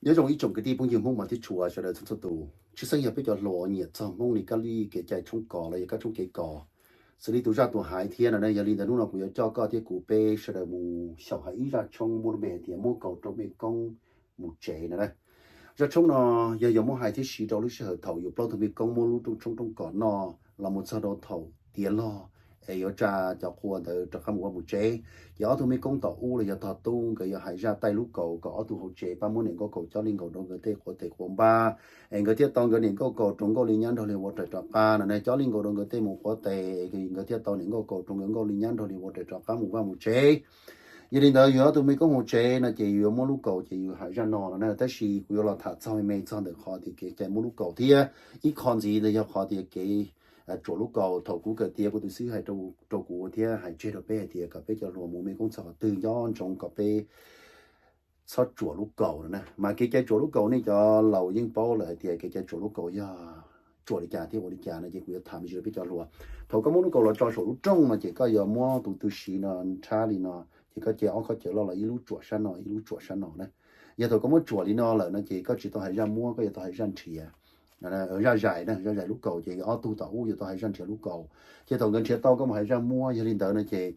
Nyob zoo ib tsoom kwv tij phooj ywg Hmoob mas thiab tshua sawv daws txhua txhua tus, tshwj xeeb yog peb cov hluas nyiam txog Hmoob li kab li kev cai tshoob kos los yog kab tshoob kev kos xws li tus zaj tus haiv thiab no ne. Yog li ntawd hnub no kuv yuav coj koj thiab kuv peb sawv daws mus xyaum hais ib zaj tshoob muab lub npe hais tias muab kaus rau mej koob mus tsev no na. Zaj tshoob no yog yuav muab hais thiab siv rau lub sij hawm thaum yus plaub tug mej koob muab lub rooj tshoob rooj kos noj los mus txog rau thaum tiav log es yuav tsa cov qhua ntawd rov qab mus vaj mus tsev. Ces ob tug mej koob tom ub los yog tog tub nkawd yuav hais zaj taij lub kaus kom ob tug hauv tsev pab muab niam nkauj kaus cob li nkaus rau nkawd tej quav tes quav npab, es nkawd thiaj tau nkawd niam nkauj kaus rau nkauj li nyab nrog li ua raws rov qab no ne. Cob li nkaus rau nkawd tej mus quav tes, nkawd thiaj tau niam nkauj kaus rau nkawd nkauj li nyab nrog li ua raws rov qab mus vaj mus tsev. Yog li ntawd yus ob tug mej koob hauv tsev no ces yus yuav muab lub kaus ces yus hais zaj no no na. Tab sis kuv yuav los tham txog me me txog ntawm qhov tias kev cai muab lub kaus thiab ib qho ntxiv ntawd yog qhov tias kev tsuam lub kaus. Thaum kuv kawm tiav kuv tus xib hwb hais rau kuv thiab hais tseg rau peb hais tias kom peb cov hluas mus mej koob txog qhov twg nco ntsoov kom peb txhob tsuam lub kaus no na. Mas kev cai tsuam lub kaus nej cov laus yeej paub lawm hais tias kev cai tsuam lub kaus yog tsuam li cas thiab ua li cas no ces kuv yuav tham me ntsis rau peb cov hluas. Thaum koj muab lub kaus los tso saum lub rooj no ces koj yuav muab tus tw siv no nrhab li no, ces koj ce ob khob cawv loj los ib lub tsuam sab no ib lub tsuam sab no na. Yog thaum koj muab tsuam li no lawm no ces koj tsis tau hais zaj muab, koj yuav tau hais zaj nrhiav, zaj zais na. Zaj zais lub kaus ces ob tug tom ub yuav tau hais zaj nrhiav lub kaus. Ces thaum nkawd nrhiav tau koj mus hais zaj muab. Yog li ntawd no ces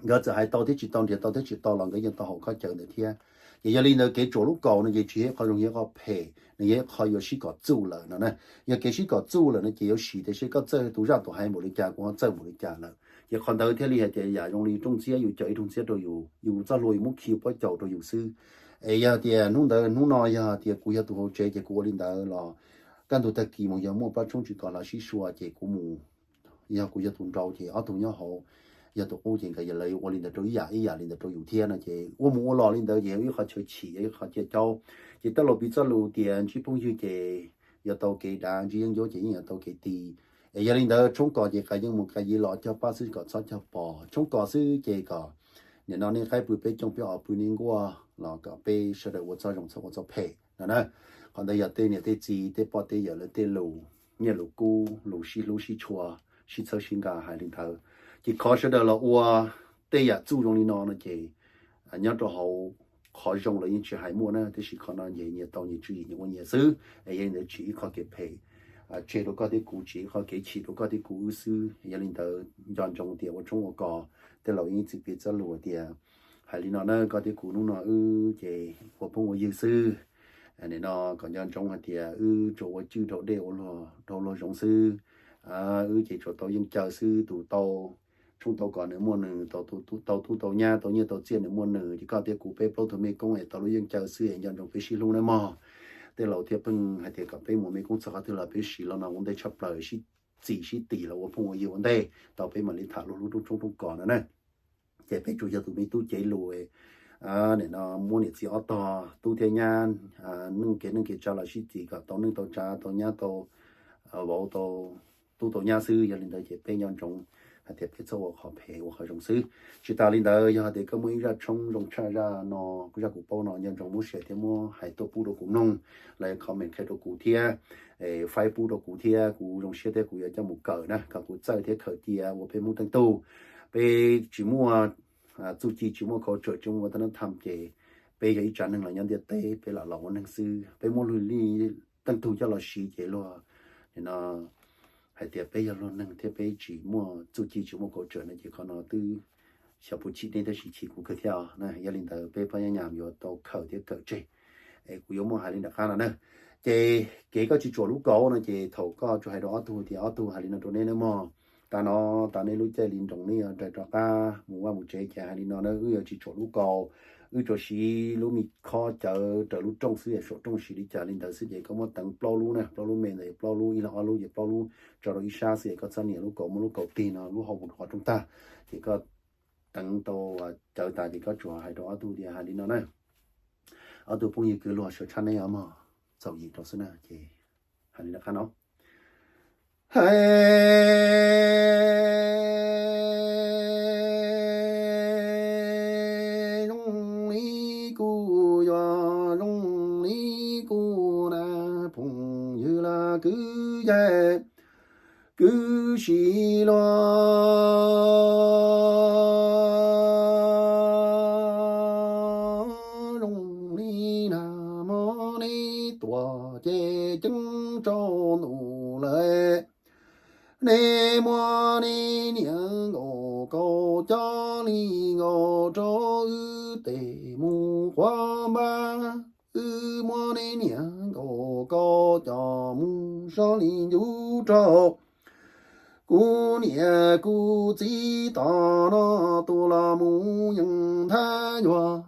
nkawd txawm hais tau thiab tsis tau, nrhiav tau thiab tsis tau los nkawd yeej tau haum khob cawv ntawd thiab. Ces yog li ntawd kev tsuam lub kaus no ces tsis yog ib qho zoo, yog ib qho phem, nws yog ib qho yuav sib kom txuj lawm no na. Yog kev sib kom txuj lawm no ces yuav sim tias seb koj txawj tus zaj tus haiv npaum li cas, kuv ho txawj npaum li cas lawm. Ces qhov ntawd thiaj li hais tias yam zoo li rooj txiab, yus caum ib rooj txiab rau yus, yus txoj hlua yus muab khi pob caus rau yus xwb. Es yog tias hnub ntawd hnub no yog tias kuv yog tus hauv tsev ces kuv ua li ntawd los kaj ntug tag kis mus yog muaj plab tshoob tsis kom los sib sua ces kuv mus, yog kuv yog tus nrau ces ob tug nyob hauv yog tus qub ces nkawd yuav ua li ntawd rau ib yam ib yam li ntawd rau yus thiab no ces ua mus ua los li ntawd ces yog ib qho chaw chim, yog ib qho cia caub. Ces tej laus piv txoj lus tias ntsib phooj ywg ces yuav tau kev dav, ntsib yeeb ncuab ces yeej yuav tau kev ti. Es yog li ntawd tshoob kos ces qas yeej mus qas yi los cog paj xwb kom txhob cog pos. Tshoob kos xwb ces kom nim no nej qaib pw peb cooj, peb os pw nej nkuaj los kom peb sawv daws ua txoj zoo txhob ua txoj phem no na. Qhov ntawd yog tej niam tej txiv tej poj tej yawm lawv tej lus, nyiaj lus kub, lus sib hlub sib tshua, sib txhawb sib nqa hais li ntawd. Ces khov sawv daws los ua tej yam txuj zoo li no no ces nyob rau hauv qhov zoo lawv yeej tsis hais muaj na, tab sis qhov no nyias nyias tau nyias tswv yim nyias ua nyias xwb. Es yog li ntawd tsim ib qho kev phem tseg rau koj thiab kuv, tsim ib qho kev chim rau koj thiab kuv wb xwb. Yog li ntawd nco ntsoov tias ua tshoob ua kos, tej laus yeej txiv piv txoj lus tias hais li no na, koj thiab kuv hnub no wb ces ua phooj ua ywg xwb. Nim no kom nco ntsoov hais tias wb tsuas ua cwj dhau dej ua luag dhau luag zoov xwb. Wb ces tsuas tau yeej caw xwb, tus tau tshoob tau kos nws muaj nws, tau tub tau nyab tau nyiaj tau txiaj nws muaj nws, ces koj thiab kuv peb plaub tug mej koob es tau lub yeej caw xwb es nco ntsoov peb sib hlub nawb mog. Tej laus thiaj pheej hais tias kom peb mus mej koob txog qhov twg los peb siv lo no ua ntej tshaj plaws, sib txim sib tim los ua phooj ua ywg ua ntej tau peb mam li tham luag lub rooj tshoob rooj kos no na. Ces peb tsuas yog tus me tub cev lus, nim no muab niam txiv ob tog tub thiab nyab, neej kev neej kev tsa los sib txim kom tau neej tau tsa tau nyab tau vauv tau tub tau nyab xwb. Yog li ntawd ces peb nco ntsoov hais tias peb txhob ua qhov phem ua qhov zoo xwb. Tsis tas li ntawd yog hais tias koj muaj ib zaj tshoob zoo tshaj zaj no, zaj kuv paub no nco ntsoov muab share thiab muab hais tuaj pub rau kuv mloog, los comment qhia rau kuv thiab, faib pub rau kuv thiab kuv zoo siab thiab kuv yuav coj mus kawm na, kom kuv txawj thiab khaws cia ua peb Hmoob teej tug. Peb tsis muaj txuj ci tsis muaj culture tsis muaj vaj tag nab tham ces peb yog ib tsav neeg los nyob ntiaj teb peb lam los ua neeg xwb. Peb muab luag li teej tug coj los siv ces luag nim no hais tias peb yog luag neeg thiab peb tsis muaj txuj ci tsis muaj culture no ces qhov no twb xyov puas chim nej tab sis chim kuv kawg thiab os. Yog li ntawd peb phab nyab nyam yuav tau khaws thiab kawm tseg. Es kuv yuav muab hais li nram qab no na. Ces kev koj tsis tsuam lub kaus no ces thaum koj tsuas hais rau ob tug tias ob tug hais li no rau neb nawb mog, tas no tas nej lub caij li nroos nej yuav rais rov qab mus vaj mus tsev ces hais li no na, wb yuav tsis tsuam lub kaus, wb tsuas siv lub me khob cawv raws lub rooj xwb, saum rooj siv li cas li ntawd xwb ces koj muab teev plaub lub na, plaub lub me ntawd plaub lub, ib lub ob lub ces plaub lub tso rau ib sab xwb es koj txhob nias lub kaus, muab lub kaus tig no lub hau mus rau qhov rooj tag. Ces koj teev tau cawv tas ces koj tsuas hais rau ob tug tias hais li no na, ob tug phooj ywg kwv luag sawv tshaj neb os mog, txaus yim rau xwb na ces hais li no qab no. Hais zoo li kuv yuav zoo li kuv na, phooj ywg los kwv yees kwv sib luag zoo li nag hmo lawm. Nej muab nej niam nkaus kaus coj li nkaus rau wb tes mus quav npab. Wb muab nej niam nkaus kaus coj mus so li ncuv rau kuv niam kuv txiv tom no tus los mus yees nthab yuag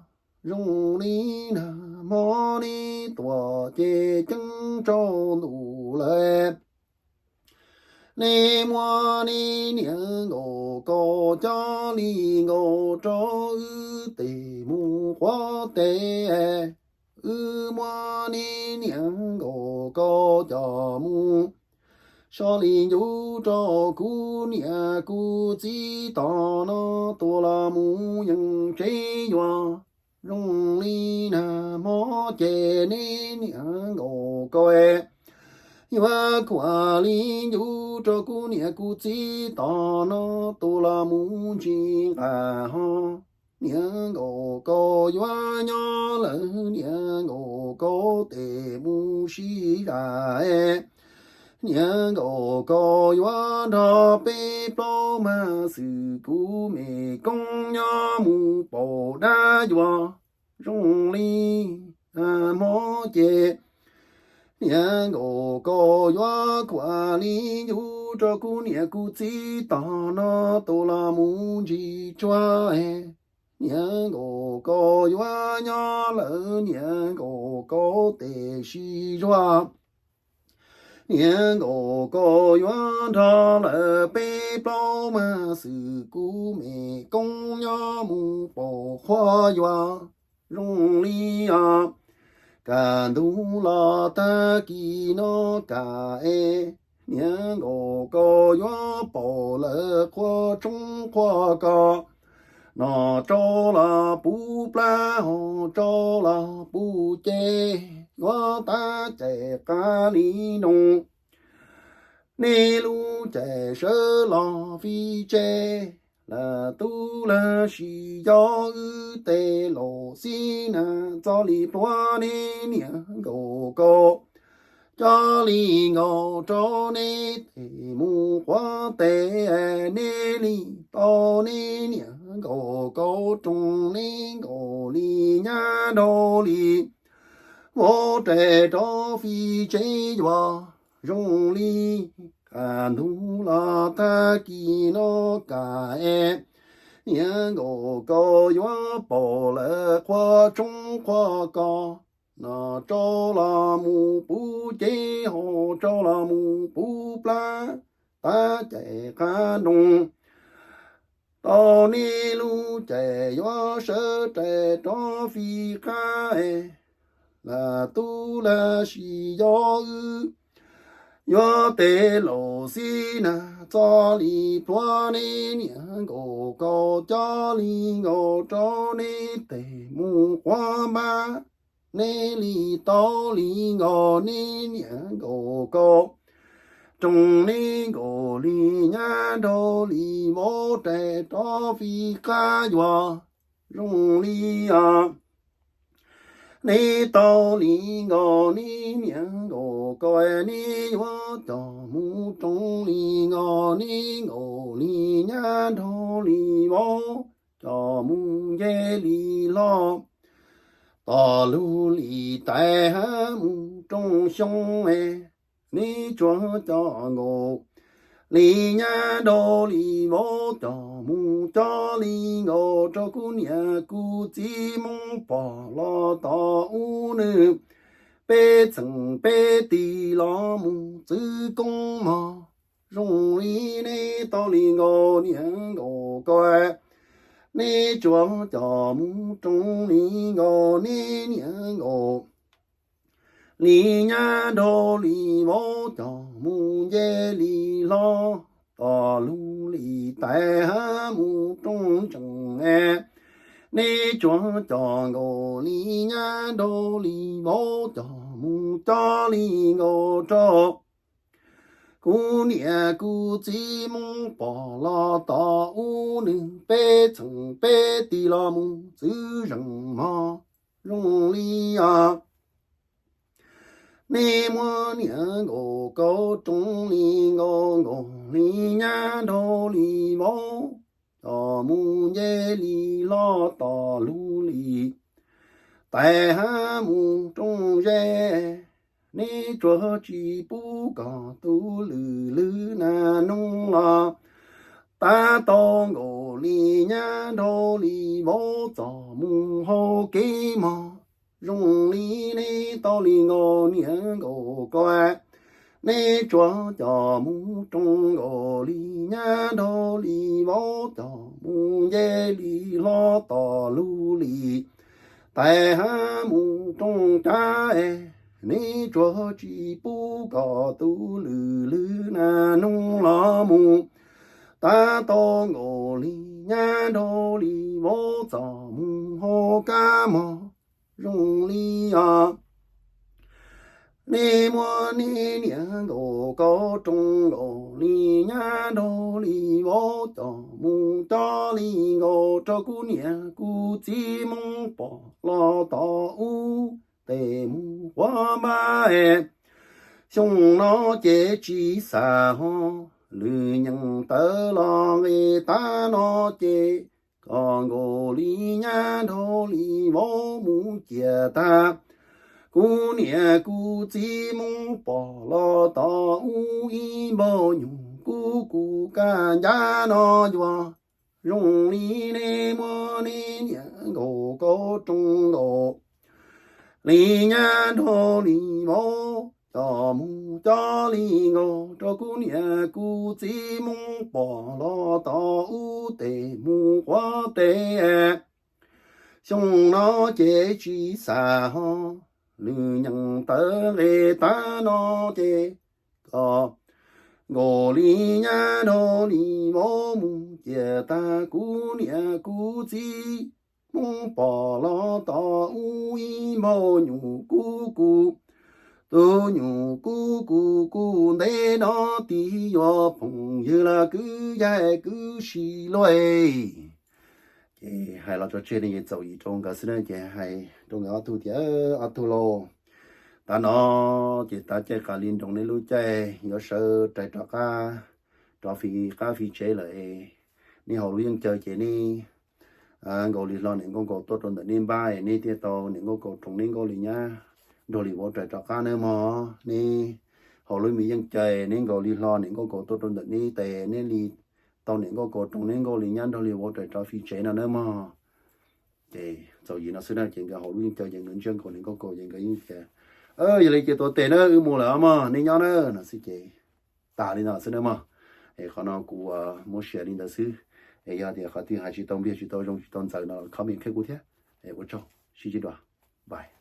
zoo li nag hmo nej tuam ces ceeb rau ntuj lawm. Nej muab nej niam nkaus kaus coj li nkaus rau wb tes mus quav tes. Wb muab nej niam nkaus kaus coj mus so li ncuv rau kuv niam kuv txiv tom no tus los mus yees tsev yuag zoo li nag hmo ces nej niam nkaus kaus yuav kuam li ncuv rau kuv niam kuv txiv tom no tus los mus ntsis nqaj ho. Niam nkaus kaus yuav nyob lawm niam nkaus kaus tes mus sib zam. Niam nkaus kaus yuav nrog peb plaub mas xwm kuv me koob nyob mus paum dab yuag zoo li hmo ces niam nkaus kaus yuav kuam li ncuv rau kuv niam kuv txiv tom no tus los mus ntsis tsuag. Niam nkaus kaus yuav nyob lawm niam nkaus kaus tes sib zuag. Niam nkaus kaus yuav nrog lawm peb plaub mas xwm kuv me koob nyob mus paum qhua yuav zoo li os. Kaj ntug los tag kis no kaj es niam nkaus kaus yuav paum lawm qhua tshoob qhua kos. Noj rau los puv plab, haus rau los puv ceg, yuav tab cais qab li nroos. Nej lub caij sawv los fij tseg, lam tub lam sis yog wb tej laus xib nag txoj li pluav nej niam nkaus kaus coj li nkaus rau nej tes mus quav tes. Nej li tau nej niam nkaus kaus roos nej nkaus li nyab nraug li vauv rais rov fij tseg yuav zoo li kaj ntug los tag kis no kaj es niam nkaus kaus yuav paum lawm qhua tshoob qhua kos. Noj rau los mus puv ceg, haus rau los mus puv plab, tab cais qab nroos. Tau nej lub caij yuav sawv rais rov fij qab, lam tub lam sis yog wb yuav tej laus xib nag txoj li pluav nej niam nkaus kaus coj li nkaus rau nej tes mus quav npab. Nej li tau li nkaus nej niam nkaus kaus roos nej nkaus li nyab nraug li vauv rais rov fij qab yuav zoo li os. Nej tau li nkaus nej niam nkaus kaus, nej yuav coj mus roos li nkaus nej nkaus li nyab nraug li vauv, coj mus nce li hlo, tom lug li tais hab mus roos xyoo. Nej tsuas coj nkaus li nyab nraug li vauv coj mus coj li nkaus rau kuv niam kuv txiv Hmoob pog los tom ub, nws peb txheem peb tis los mus txwv koob mog. Zoo li nej tau li nkaus niam nkaus kaus, nej tsuas coj mus roos li nkaus nej niam nkaus li nyab nraug li vauv coj mus nce li hlo, tom lug li tais hab mus roos ntsees. Nej tsuas coj nkaus li nyab nraug li vauv coj mus coj li nkaus rau kuv niam kuv txiv Hmoob pog los tom ub, nws peb txheem peb tis los mus txwv zeem mog. Zoo li os. Nej muab niam nkaus kauv roog li nkaus nkaus li nyab nraug li vauv, coj mus nce li hlo tom lug li, tais hab mus rooj ze. Nej tsuas tsis pub kom tus lwm lwb nas noog los tab tau nkaus li nyab nraug li vauv txom mus hauv kev mog. Zoo li nej tau li nkaus niam nkaus kauv, nej tsuas coj mus rooj nkaus li nyab nraug li vauv coj mus nce li hlo tom lug li, tais hab mus rooj cav. Nej tsuas tsis pub kom tus lwm lwb nas noog los mus tab tau nkaus li nyab nraug li vauv txom mus hauv kab mog. Zoo li os, nej muab nej niam nkaus kauv roog nkaus li nyab nraug li vauv coj mus cob li nkaus rau kuv niam kuv txiv Hmoob pom los tom ub tes mus quav npab. Xyoo no ces tsis xav ho, lwm nyeem tawv los nqe tab no ces kom nkaus li nyab nraug li vauv mus ciam tag, kuv niam kuv txiv Hmoob pom los tom ub ib npaug nyuag kub kub kaj ncaj no yuav. Zoo li nej muab nej niam nkaus kauv roog nkaus li nyab nraug li vauv coj mus cob li nkaus rau kuv niam kuv txiv Hmoob pom los tom ub tes mus quav teb. Xyoo no ces tsis xav ho, lwm nyeem tawv nqe tab no ces kom nkaus li nyab nraug li vauv mus ciam tag, kuv niam kuv txiv Hmoob pom los tom ub ib npaug nyuag kub kub, tus nyuag kub kub kub ntej no tig yuav phooj ywg los kwv yaig kwv si luaj. Ces hais los tso tseg ne, ces txaus yim rau nkawd xwb na, ces hais rau nkawd ob tug tias, ob tug lauj, tav no ces tav caij qav li nroos nej lub caij yuav sawv rais rov qab, rov fi qab fi tsev lawm es, nej haus lub yeej caw ces nej nkaus li hlo niam nkauj kaus tuaj rau ntawm nej npab es nej thiaj tau niam nkauj kaus roos nej nkauj li nyab nraug li vauv rais rov qab nawb mog. Nej haus lub me yeej caw, nej nkaus li hlo niam nkauj kaus tuaj rau ntawm nej tes, nej li tau niam nkauj kaus roos nej nkauj li nyab nraug li vauv rais rov fi tsev no nawb mog. Ces txaus yim no xwb na, ces nkawd haus lub yeej caw ces nkawd ntsiab nkaus niam nkauj kaus ces nkawd yeej tias, yog li ces tuav tes na, wb mus lawm mog, nej nyob na no xwb ces tag li no xwb na mog. Es qhov no kuv muab share li ntawd xwb. Es yog tias qhov twg hais tsis tau npliag tsis tau zoo tsis tau ntxaws no comment qhia kuv thiab. Ua tsaug, sib ntsib dua, bye.